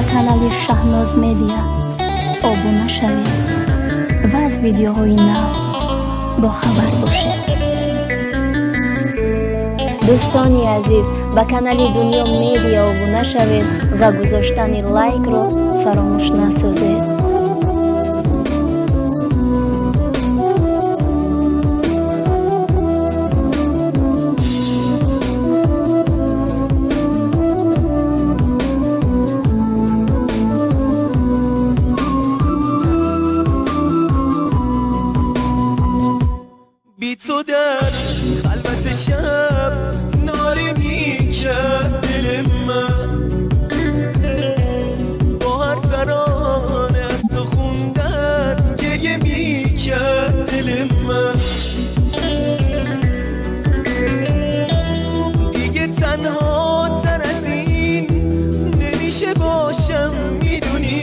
Ба канали Шаҳноз Медиа обуна шавед ва аз видеоҳои нав бохабар бошед. Дӯстони азиз, ба канали Дунё Медиа обуна шавед ва гузоштани лайкро фаромӯш насозед. بی تو در خلوت شب ناله می کرد دل من، با هر ترانه از تو خوندن گریه می کرد دل من. دیگه تنها تر از این نمیشه باشم، میدونی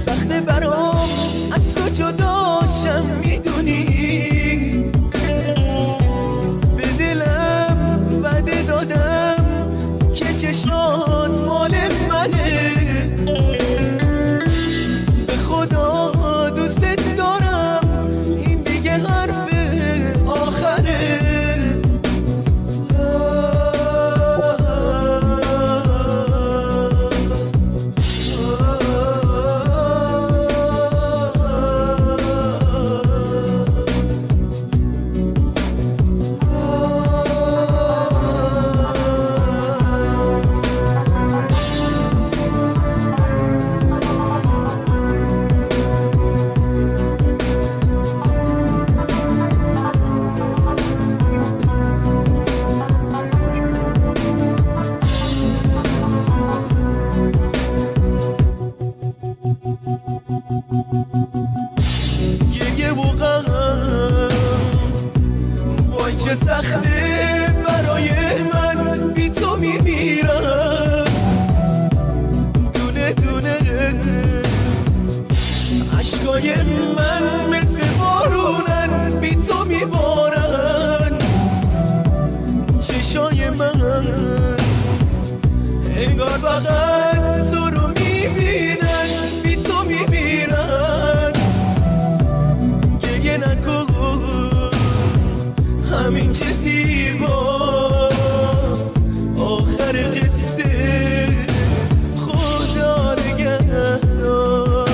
سخته برام از تو جداشم، میدونی به دلم وعده دادم که چشمات مال منه. به خدا دوست دارم، این دیگه حرف آخره. گریه و غم وای چه سخته برای من، بی تو میمیرم دونه دونه. اشکای من مثل بارونن، بی تو میبارن. چشای من انگار فقط تو رو میبینن، بی تو میمیرن. گریه نکن، همین چه زیباست آخر قصه. خدا نگهدار،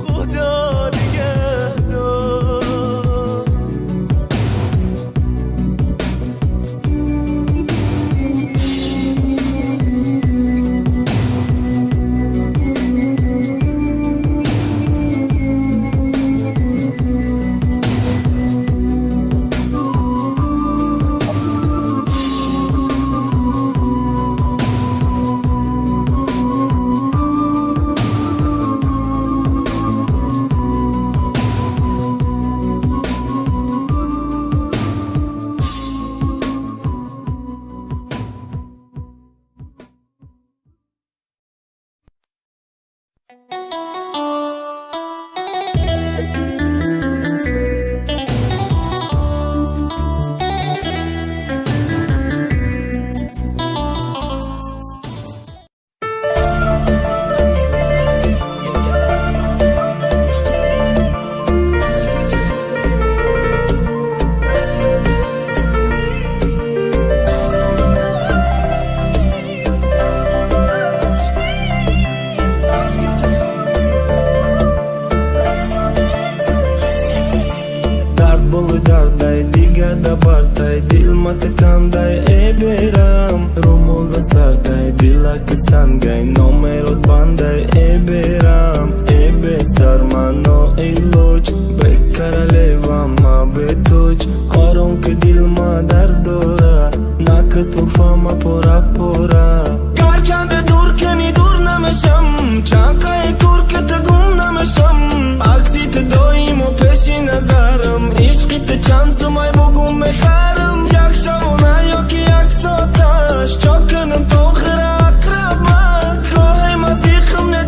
خدا نگهدار. Дард болои дардай, дига да бартай, дилма такандай, э берам. Румол да сартай, дилакат сангай, номерот бандай, э берам. Э бесар мано илоҷ, бе королева ма бе тоҷ. Ором ки дилма дард дора, нака туфама пора пора. Гарчанде дур кани дур намешам, чанқаи турката гум намешам. Аксите доимо пеши назарам, ишқите чанд сумай бугум мехарам. Як шабона ёки як соаташ, чок кунам то охира ақрабак. Гоҳе мазиқам не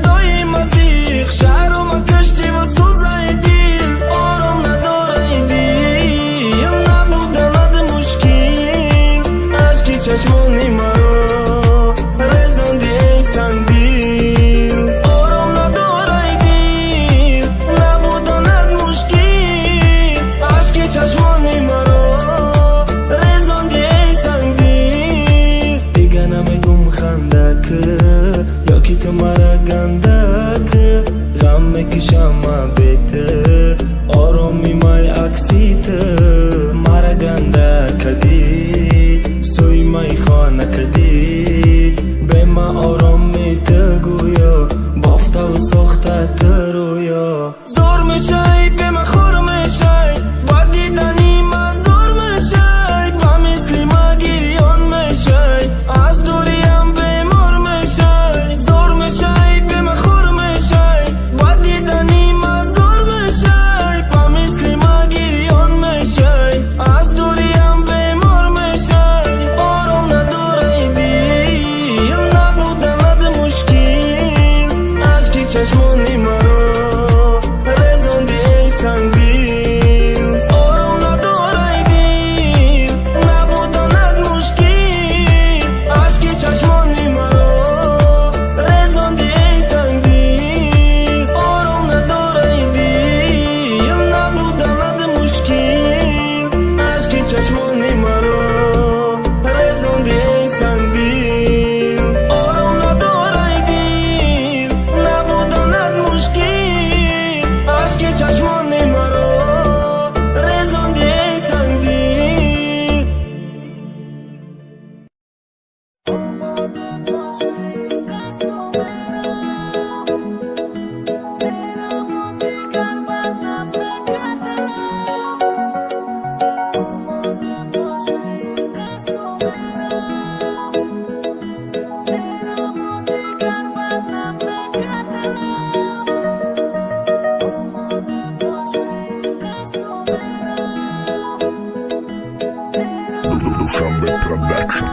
Душанбе Production.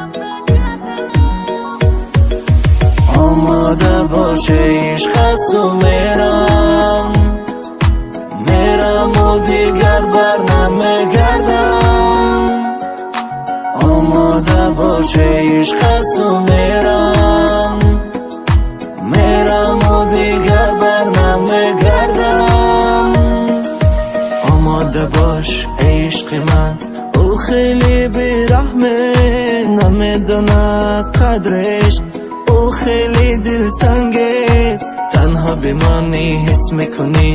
Омода бош, ишқ асту, мерам, мераму дигар бар намегардам. Омода бош, ишқ асту, мерам, мераму дигар бар намегардам. Омода бош, ишқи ман, ӯ хеле бераҳме, намедонад қадреш, ӯ хеле дилсангест. Танҳо бимонӣ, ҳис мекунӣ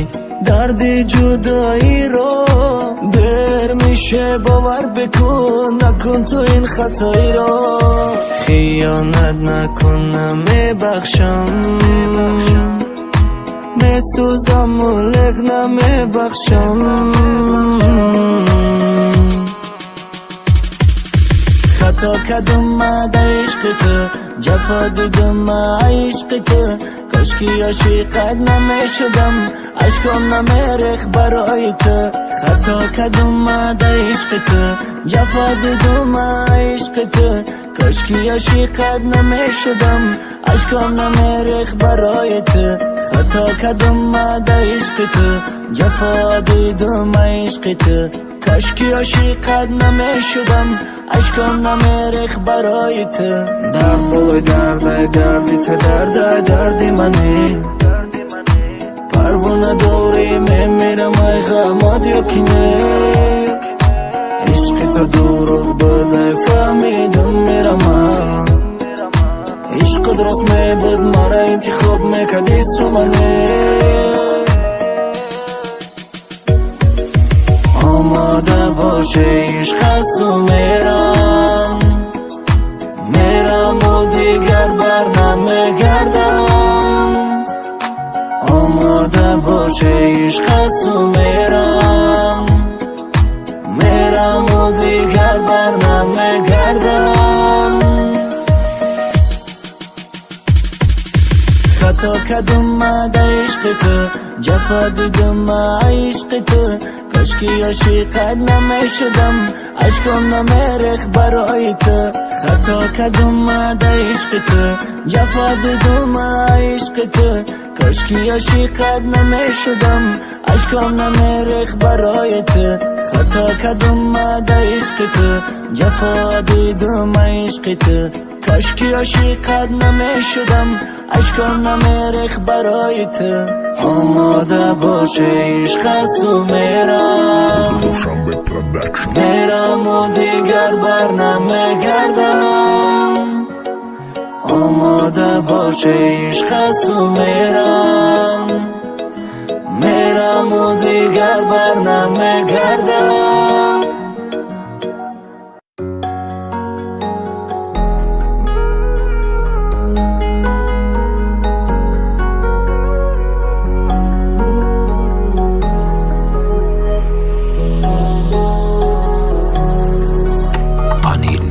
дарди ҷудоиро. Дер мише, бовар бикун, накун ту ин хатоиро. Хиёнат накун, намебахшам, месӯзаму лек намебахшам. Хато кардум ма да ишқи ту, ҷафо дидум ма ишқи ту. Кошки ошиқат намешудам, ашком намерехт барои ту. Хато кардум ма да ишқи ту, ҷафо дидум ма ишқи ту. Кошки ошиқат намешудам, ашком намерехт барои ту. Хато кардум ма да ишқи ту, ҷафо дидум ма ишқи ту. Кошки ошиқат намешудам, ашком намерехт барои ту. Дард болои дардай, дарди ту дардай, дарди мане. Парво надорӣ, мемирам ай ғамод ё ки не. Ишқи ту дурӯғ будай, фаҳмидум, мерамам. Ишқат рост мебуд, мара интихоб мекарди сумане. Омода бош, ишқ асту, мерам, мераму дигар бар намегардам. Омода бош, ишқ асту, мерам, мераму дигар бар намегардам. Хато кардум ма да ишқи ту, ҷафо дидум ма ишқи ту. Кошки ошиқат намешудам, ашком намерехт барои ту. Хато кардум ма да ишқи ту, ҷафо дидум ма ишқи ту. Кошки ошиқат намешудам, ашком намерехт барои ту. Хато кардум ма да ишқи ту, ҷафо дидум ма ишқи ту. Кошки ошиқат намешудам, ашком намерехт барои ту. Омода бош, ишқ асту, мерам, Душанбе Production. Мераму дигар бар намегардам. Омода бош, ишқ асту, мерам, мераму дигар бар намегардам. Anil.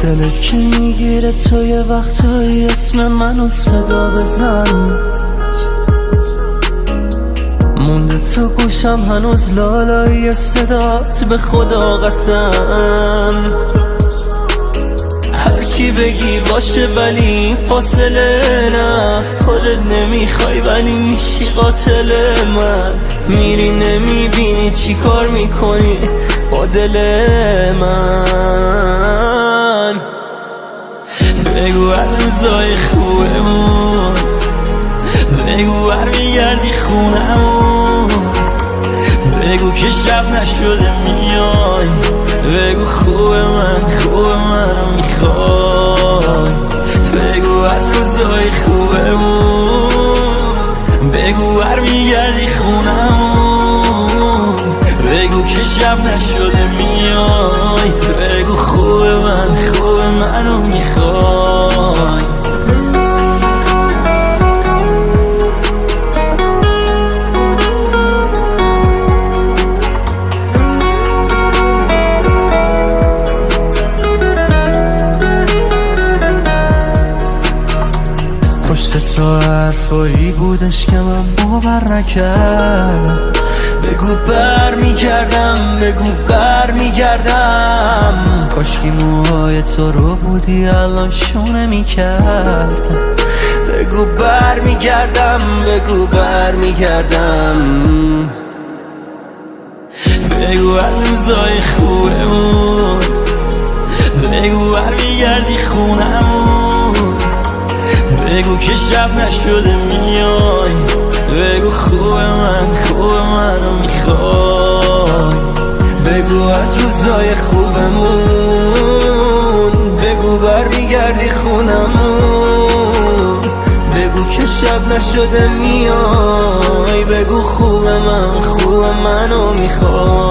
دلت که میگیره تو یه وقتایی اسم منو صدا بزن. مونده تو گوشم هنوز لالایی صدات، به خدا قسم. هرچی بگی باشه ولی این فاصله نه. خودت نمیخوای ولی میشی قاتل من. میری نمیبینی چی کار میکنی با دل من. بگو از روزای خوبمون، بگو برمیگردی خونمون، بگو که شب نشده میای، بگو خوب من، خوب منو میخوای. بگو از روزای خوبمون، بگو برمیگردی خونمون، بگو که شب نشده میای، بگو خوب من، خوب منو میخوای. حرفایی بودش که من باور نکردم. بگو برمیگردم، بگو برمیگردم. کاشکی موهای تو رو بودی الان شونه میکردم. بگو برمیگردم، بگو برمیگردم. بگو از روزای خوبمون، بگو برمیگردی خونمون، بگو که شب نشده میای، بگو خوب من، خوب منو میخوای. بگو از روزای خوبمون، بگو برمیگردی خونمون، بگو که شب نشده میای، بگو خوب من، خوب منو میخوای.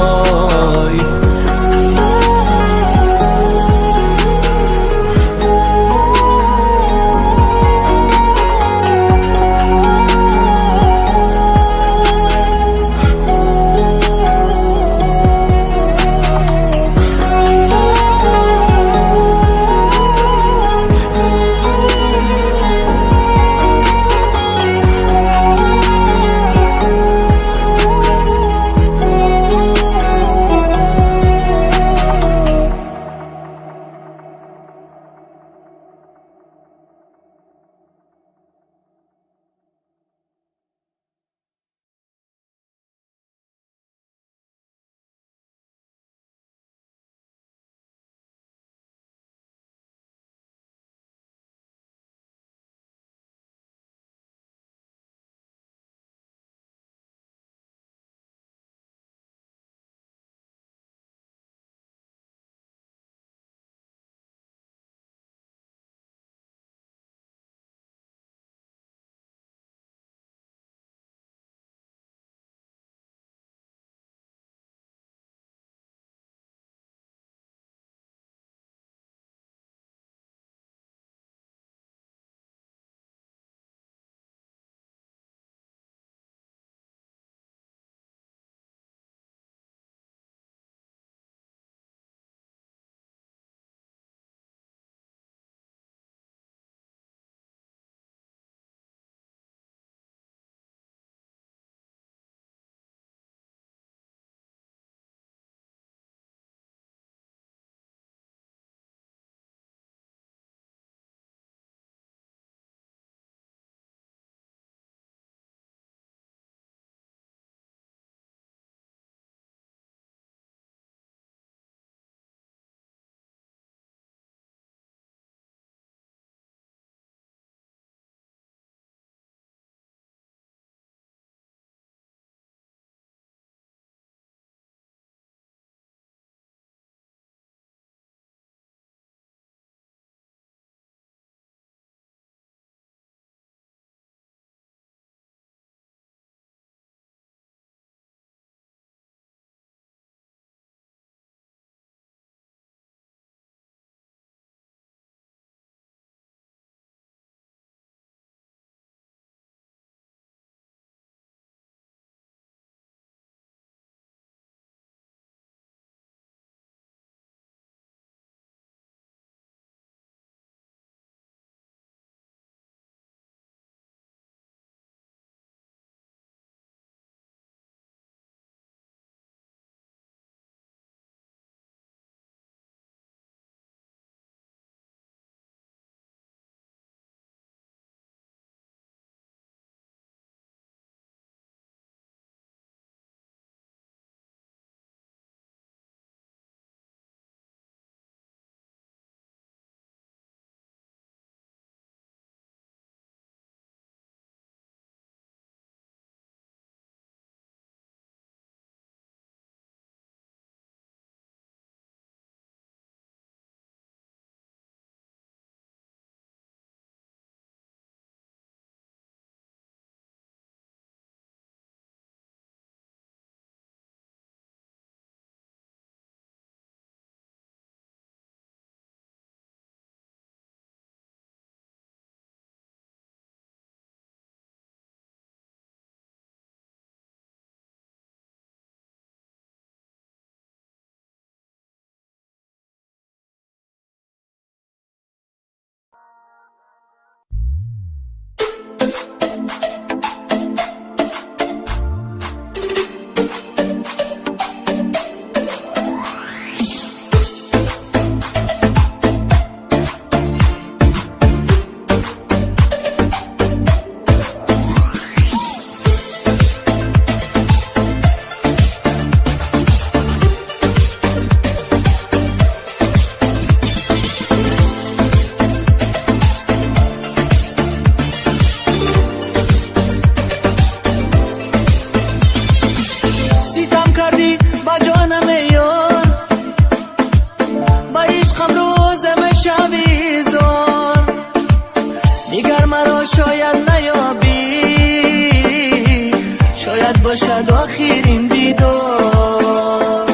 Бошад охирин дидор.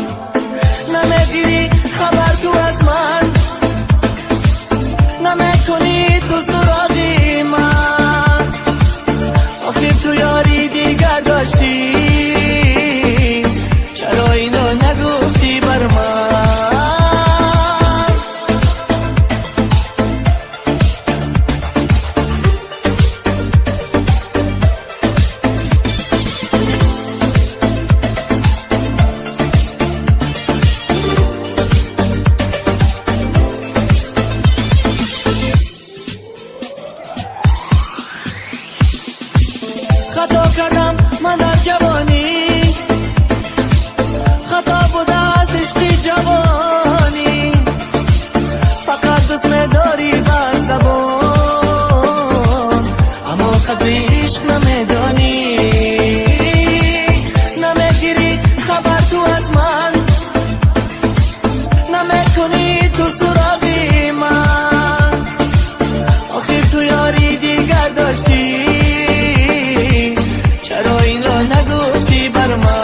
Намегирӣ хабар ту аз ман, намекунӣ ту суроғи ман. Охир ту ёри дигар доштӣ, чаро ино нагуфтӣ бар ман? Хато кардам ман дар ҷавонӣ, хато буда аз ишқи ҷавонӣ. Фақат дӯст медорӣ бар забон, аммо қадри ишқ намедонӣ. Намегирӣ хабар ту аз ман, намекунӣ ту суроғи ман. Охир ту ёри дигар доштӣ, чаро инро нагуфтӣ бар ман?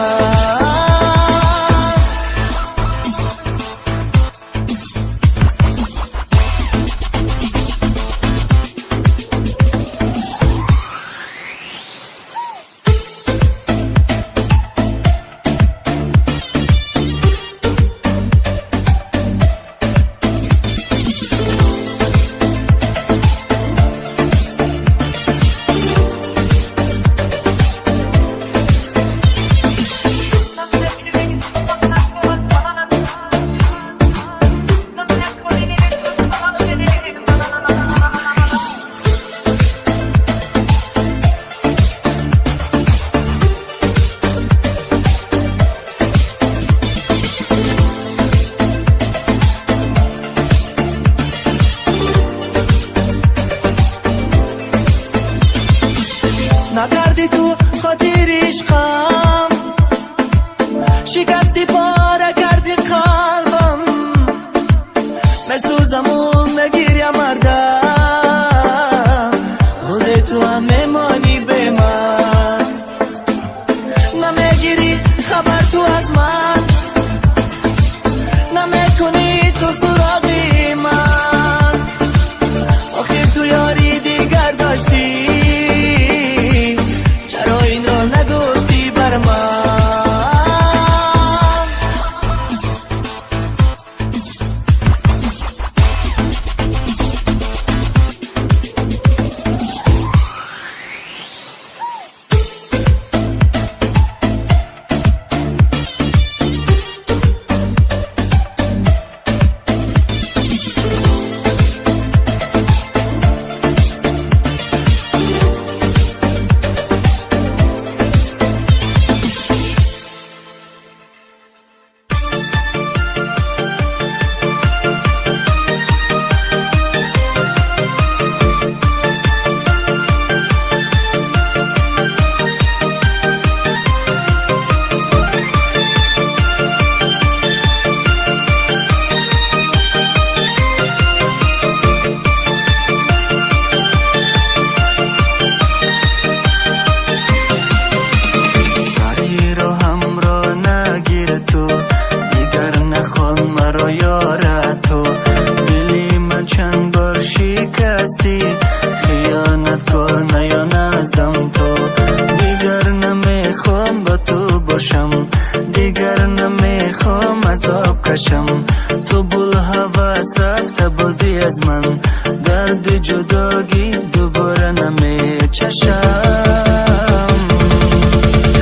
Накардӣ ту хотири ишқам, шикасти, пора кардӣ қалбам. Месӯзаму мегирям ҳардам, рӯзе ту ҳам мемонӣ бе ман. Намегирӣ хабар ту аз ман, намекунӣ ту суроғи ман. Охир ту ёри дигар доштӣ, чаро инро нагуфтӣ бар ман? Сари роҳамро нагир ту, дигар нахон маро ёра ту. Дили ман чанд бор шикастӣ, хиёнаткор, наё наздам ту. Дигар намехоҳам ба ту бошам, дигар намехоҳам азоб кашам. Ту булҳавас рафта будӣ аз ман, дарди ҷудогӣ дубора намечашам.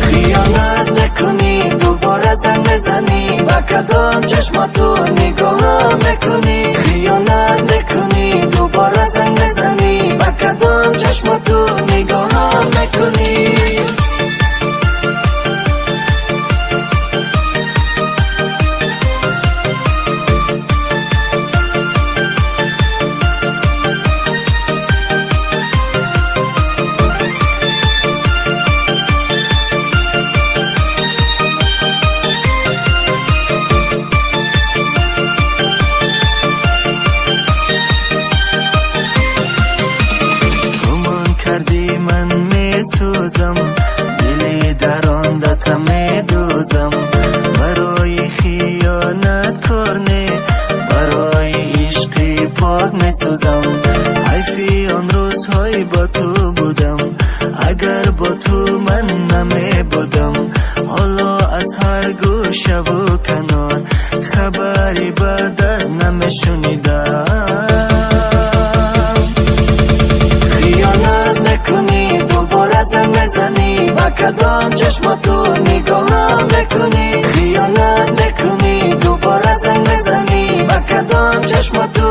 Хиёнат мекунӣ, дубора занг мезанӣ, ба кадом чашма ту нигоҳ мекунӣ? Хиёнат мекунӣ, дубора занг мезанӣ, ба кадом чашма ту нигоҳ мекунӣ? месӯзам. Барои хиёнаткор не, барои ишқи пок месӯзам. Ҳайфи он рӯзҳои бо ту будам, агар бо ту ман намебудам, ҳоло аз ҳар гӯшаву канор хабари бадат намешунидам. Хиёнат мекунӣ, дубора занг мезанӣ, ба кадом чашма ту нигоҳам мекунӣ? Хиёнат мекунӣ, дубора занг мезанӣ, ба кадом чашма ту.